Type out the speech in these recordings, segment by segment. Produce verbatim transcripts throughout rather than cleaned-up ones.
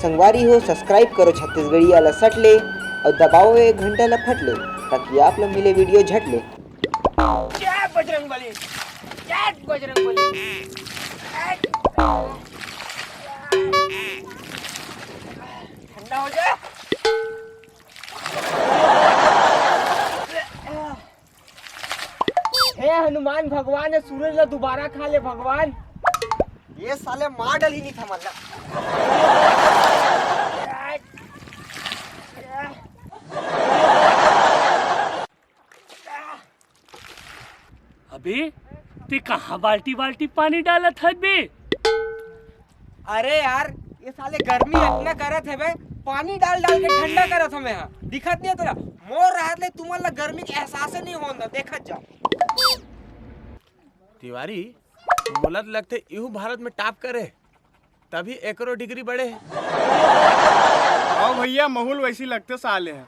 संगवारी हो, subscribe करो छत्तीसगढ़िया ला सट ले अउ दबाओ ये घंटा ला फट ले, ताकि आप ला मिले video झट ले। जय बजरंग बली, जय बजरंग बली। ठंडा हो जा। हे हनुमान भगवान, ये सूरज ला दोबारा खा ले भगवान। ये साले मार डलही नहीं था मतलब। अबे, ते कहाँ बाल्टी बाल्टी पानी डालत हस बे? अरे यार, ये साले गर्मी इतना करत हे बे, पानी डाल डाल के ठंडा करत हँव मैं हा। दिखत नहीं हे तोला? मोर रहत ले तुमन ला गर्मी के एहसास नहीं होन दा, देखत जाओ। तिवारी, मोला तो लगथे इहू भारत में top करे, तभी एकरो degree बड़े हे। हव भैया, महूँ ल वैसी लगथे साले ह।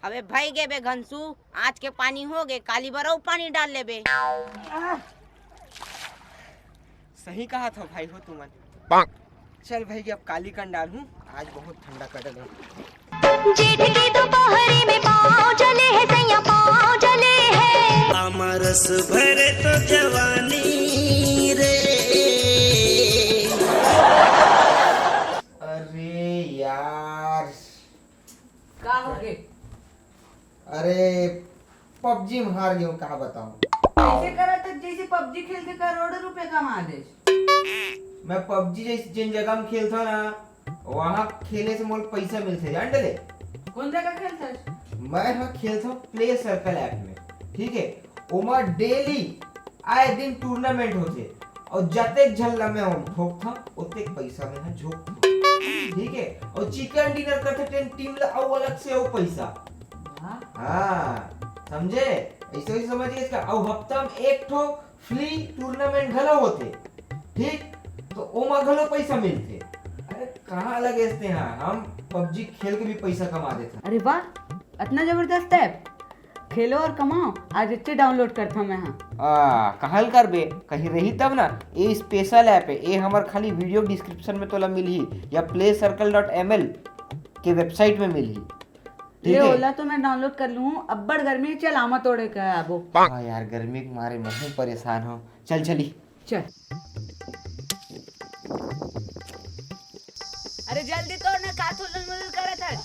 अबे भई गे बे घनसू, आज के पानी हो गे, काली बर अउ पानी डाल लेबे। सही कहत हव भाई हो तुमन। चल भाई, अब काली कन डालहूँ, आज बहुत ठंडा कटत हे। जेठ के दोपहरी में पाँव जले हे सैया, पाँव जले हे। आमा रस भरे तो जवानी रे। अरे यार। का हो गे? अरे, PUBG में हार गेंव, का बतावँव। ऐसे करत हे, जैसे PUBG खेल के करोड़ों रुपए कमा देस। मैं PUBG जैसे जिन जगह में खेलथँव ना, वहाँ खेले से मोला पैसा मिलथे, जान डले। कौन जगह खेलथस? मैं हा खेलथँव Play Circle app में, ठीक हे। ओमा daily आए दिन tournament होथे, अउ जतेक झन ला मैं ओम ठोकथँव, ओतेक पैसा मैं हा झोंकथँव, ठीक हे। अउ chicken dinner करथे तेन team ला अउ अलग से अउ पैसा। वाह। हाँ, समझे? ऐसे ही समझिए इसका। अउ हफ्ता में एक ठो free tournament घलो होथे, ठीक? तो ओमा घलो पैसा मिलथे। अरे, कहाँ लगे हस ते हा? हम PUBG खेल के भी पैसा कमा देथन। अरे वाह, अतना जबरदस्त app। खेलो और कमाओ, आज इच्चे download करथँव मैं हा। आ, कहाँ ल करबे? कहीं रही तब ना। ये special app हे, ये हमर खाली video description में तोला मिलही या play circle dot M L के website में मिलही। ठीक ले हे? ओला तो मैं download कर लूँ, अब्बड़ गर्मी हे, चल आमा तोड़े के आबो। हाँ यार, गर्मी के मारे महूँ परेशान हँव। चल चली। चल। अरे जल्दी तोड़ ना, का थुलुल मुलुल करत हस?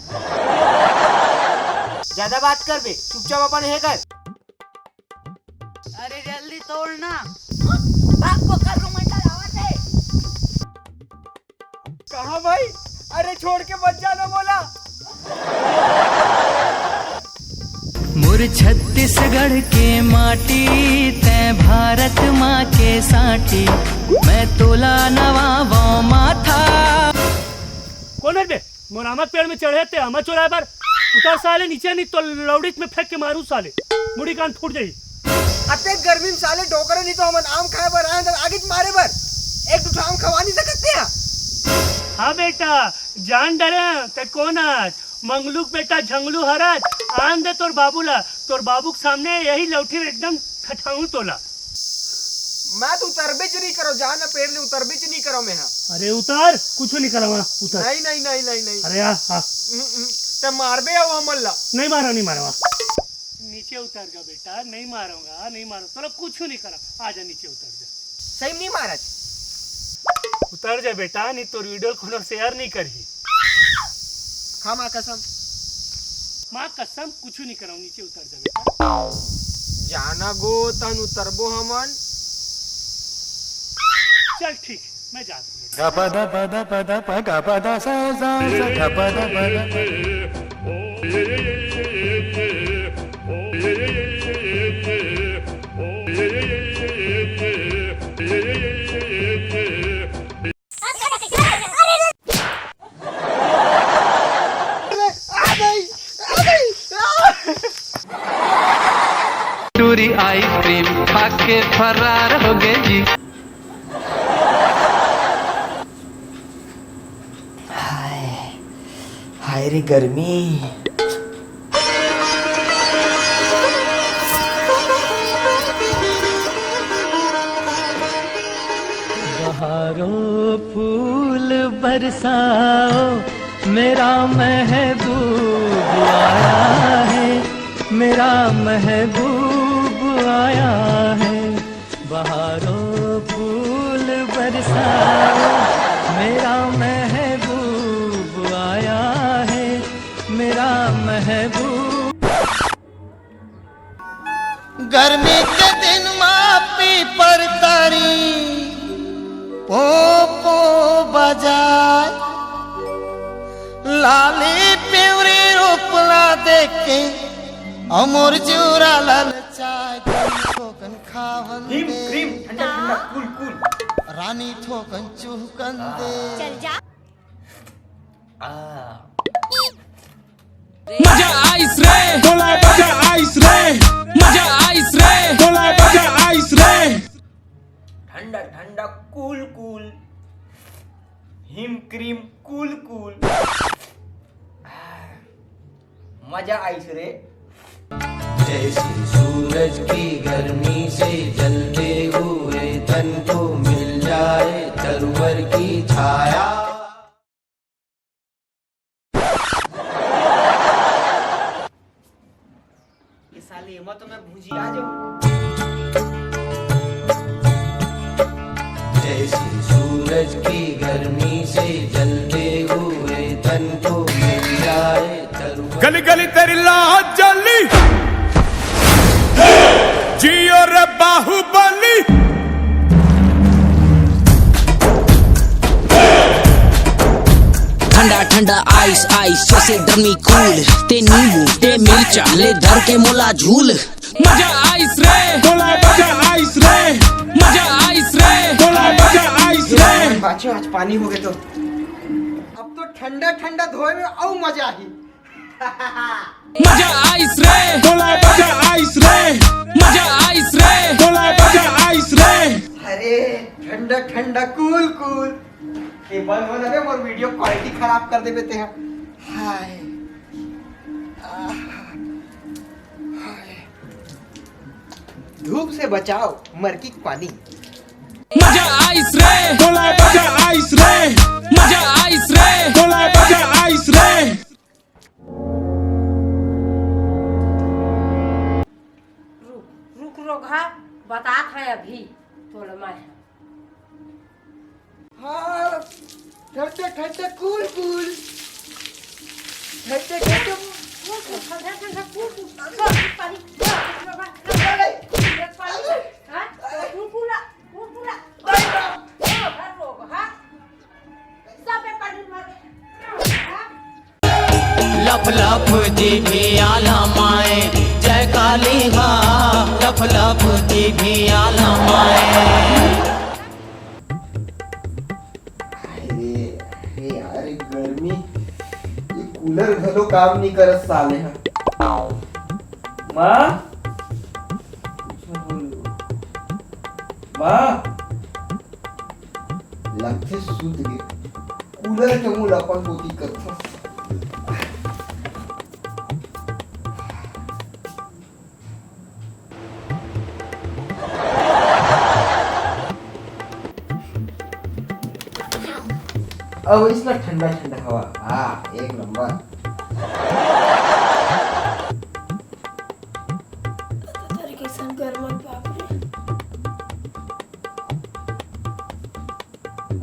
ज्यादा बात करबे, चुपचाप अपन हे कर। अरे जल्दी तोड़ ना। बाप को कर रूम अंडा लावत हे। कहाँ भाई? अरे छोड़ के मत जाना मोला। मोर छत्तीसगढ़ के माटी, तैं भारत माँ के साटी, मैं तोला नवावों माथा। कौन हर बे? मोर आमा के पेड़ में चढ़े ते आमा चोराय बर। उतर साले नीचे, नहीं तो लौड़ीच में फेंक के मारू साले, मुड़ी कान फूट जाही। अतेक गर्मी में साले डोकरा, नहीं तो हमन आम खाय बर आए हन, आगेच मारे बर। एक दू ठो आम खवा नहीं सकत ते हा? हाँ बेटा, जान डरे ते कौन आज? मंगलू के बेटा झंगलू हरच, आन दे तोर बाबू ला, तोर बाबू के सामने यही लौठी में एकदम ठठाऊं तोला। मैं तो उतरबेच नहीं करो, जान ना पेड़ ले उतरबेच नहीं करो मैं हा। अरे उतर, कुछ नहीं करवा, उतर। नहीं, नहीं, नहीं, नहीं, नहीं। अरे आ, आ। हम्म, हम्म, ते मारबे अउ हमन ला। नहीं मारा, नहीं मारवा। नीचे उतर जा बेटा, नहीं मारूंगा, नहीं मारूंगा, तोला कुछ नहीं करा। आ जा, नीचे उतर जा। सही में नहीं मारच। उतर जा बेटा, नहीं तो video कोनो share नहीं करही। खा माँ कसम। माँ कसम, कुछ नहीं कराऊं, नीचे उतर जा बेटा। जाना गो तन उतरबो हमन। चल ठीक, मैं जाता हूँ। गपा दा पा दा पा दा पा गपा दा सा सा सा गपा दा पा दा पा। टूरी ice cream खा के फरार हो गई जी। हाय, हाय रे गर्मी। बहारों फूल बरसाओ, मेरा महबूब आया है, मेरा महबूब आया है। बहारों फूल बरसाओ, मेरा महबूब आया है, मेरा महबूब। गर्मी के दिन मा पीपर तरी पोपो बजाय, लाली पिवरी रूपला देख के अमर जुरा ललचाय। थोकन खावन हिम दे, क्रीम, ठंडा ठंडा, कूल कूल। रानी थोकन चुहकन दे। चल जा। आ। मजा आइस रे। बोला मजा आइस रे। मजा आइस रे। बोला मजा आइस रे। ठंडा ठंडा, कूल कूल, हिम क्रीम, कूल कूल। आ, मजा आइस रे। जैसे सूरज की गर्मी से जलते हुए तन को मिल जाए तरवर की छाया। ये साले, एमा तो मैं भुजिया जाऊं। जैसे सूरज की गर्मी से जलते हुए तन को मिल जाए तरवर। गली गली तेरी लाज जली, जियो रे बाहुबली। ठंडा ठंडा आइस आइस, जैसे डमी कूल। ते नींबू ते मिर्चा, ले धर के मोला झूल। मजा आइस रे। बोला मजा आइस रे। मजा आइस रे। बोला मजा आइस रे। बाचो, आज पानी हो गए तो। अब तो ठंडा ठंडा धोए में अउ मजा ही। मजा आइस रे। बोला मजा आइस रे। मजा आइस रे। बोला मजा आइस रे। अरे, ठंडा ठंडा, कूल कूल। ये बंद होना दे, मोर वीडियो क्वालिटी खराब कर देबे ते ह। हाय। आह। हाय। धूप से बचाओ, मरकी के पानी। मजा आइस रे। बोला मजा आइस रे। मजा आइस रे। बोला मजा आइस रे। रुक, रुक रोगहा, बतात हे अभी तोला मैं। हाँ, ठंडा ठंडा, कूल कूल। ठंडा ठंडा। ठंडा ठंडा, कूल कूल। पानी, पानी, पानी, हाँ? कुरकुरा, कुरकुरा। रोगहा, सब पे पानी मार। हाँ? लफ लफ जीभी आला माए, जय काली माँ। लफ लफ जीभी आला माए। अरे, अरे यार, ये गर्मी, ये कूलर घलो काम नहीं करत साले ह। माँ, माँ, लगथे सुत गे। कूलर के मुंह ल अपन कोती करथस। अब इसमें ठंडा ठंडा हवा, हाँ, एक नंबर। अरे, कैसन गरम, बाप रे।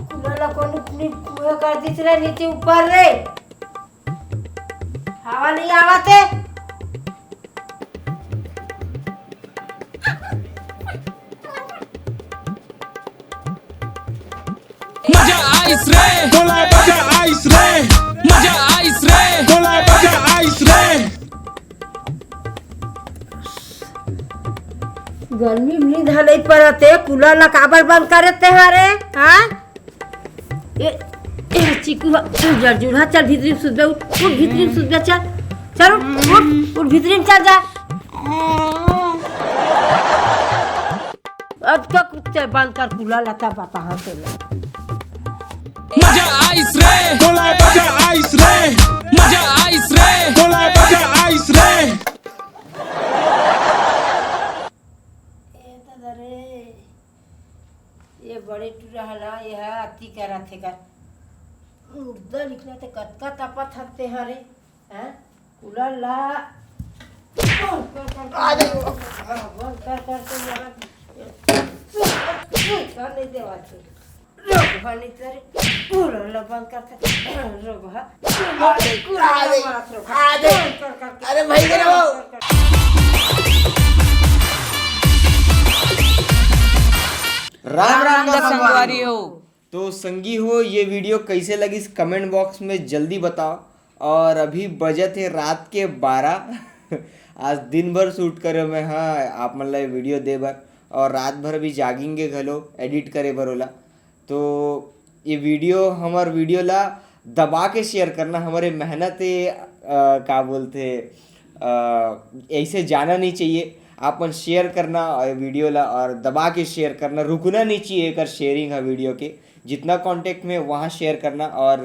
कूलर ला कोनो नी-, वो कर दिस रे, नीचे ऊपर रे। हवा नहीं आवत हे। मजा आइस रे। बोला मजा आइस रे। मजा आइस रे। बोला मजा आइस रे। गर्मी में नींद ह नहीं परत हे, कूलर ला काबर बंद करे ते हरे, हाँ? ए, ए, चिकू ह, तू जरजुर ह, चल भीतरी में सुतबे, उठ, उठ भीतरी में सुतबे, चल, चल उठ, उठ, उठ भीतरी में चल जा। अब तो कुत्ते बंद कर, कूलर ला, तब बताहा तोला। मजा आइस रे। बोला मजा आइस रे। मजा आइस रे। बोला मजा आइस रे। ए दादा रे, ये बड़े टूरा ह ना, ये ह अति करत हे कर। निकला ते कतका तपत हत्ते हरे, हैं? कूलर ला बंद कर कर के, बंद कर कर के, कर नहीं देवा थे। रोगहा नहीं तेरे, कूलर ला बंद कर कर, रोगहा। कूलर ला मारत रोगहा। बंद कर कर के, अरे भाई, रे हो। बंद कर कर। राम राम राम का का संगवारी संगवारी हो। हो। तो संगी हो, ये वीडियो कैसे लगिस, कमेंट बॉक्स में जल्दी बताओ। और अभी बजत हे रात के बारह। आज दिन भर शूट करे मैं, हाँ, आप मन ला ये वीडियो दे बर। और रात भर भी जागेंगे घलो एडिट करे बर ओला। तो ये वीडियो, हमर वीडियो ला दबा के शेयर करना, हमरे मेहनत हे, अ, का बोलथे, अ, ऐसे जाना नहीं चाहिए। आप मन शेयर करना और वीडियो ला और दबा के शेयर करना, रुकना नहीं चाहिए एकर शेयरिंग है वीडियो के। जितना कॉन्टैक्ट में वहाँ शेयर करना। और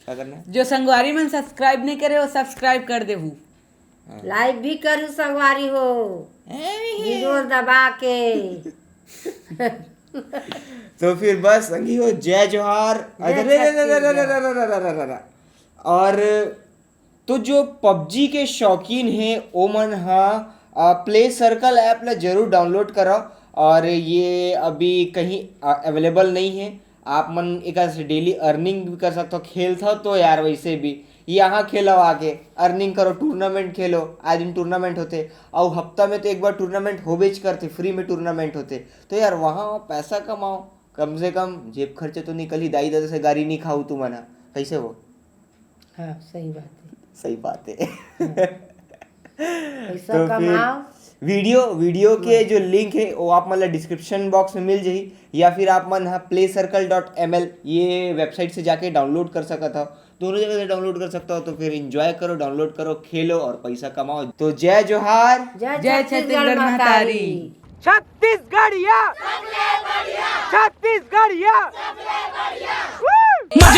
क्या करना है? जो संगवारी मन सब्सक्राइब नहीं करे, वो सब्सक्राइब कर देहू। लाइक भी करू संगवारी हो, वीडियो दबा के। तो फिर बस संगी हो, जय जोहार। जय अरे रे रे रे रे रे छत्तीसगढ़। रे रे रे रे रे। और तो जो पबजी के शौकीन हैं, ओमन हा प्ले सर्कल ऐप ला जरूर डाउनलोड करो। और ये अभी कहीं अवेलेबल नहीं है। आप मन एकर से डेली अर्निंग भी कर सकते हो, खेलत हो तो यार। वैसे भी यहाँ खेलो, आके अर्निंग करो, टूर्नामेंट खेलो। आए दिन टूर्नामेंट होते, और हफ्ता में तो एक बार टूर्नामेंट होबेच करते, फ्री में टूर्नामेंट होते। तो यार वहाँ पैसा कमाओ, कम से कम जेब खर्चे तो निकली। दाई ददा से गारी नहीं खाऊ तुमन ह, कैसे हो? हाँ, सही बात है। सही बात है। हाँ। पैसा तो फिर कमाओ। वीडियो, वीडियो के हाँ। जो लिंक है वो आप मन ला डिस्क्रिप्शन बॉक्स में मिल जाही, या फिर आप मन हा play circle dot M L ये वेबसाइट से जाके डाउनलोड कर सकत हो, दोनों जगह से डाउनलोड कर सकते हो। तो फिर एंजॉय करो, डाउनलोड करो, खेलो और पैसा कमाओ। तो जय जोहार। जय जय छत्तीसगढ़ छत्तीसगढ़ महतारी। महतारी। छत्तीसगढ़िया, छत्तीसगढ़िया। Woo!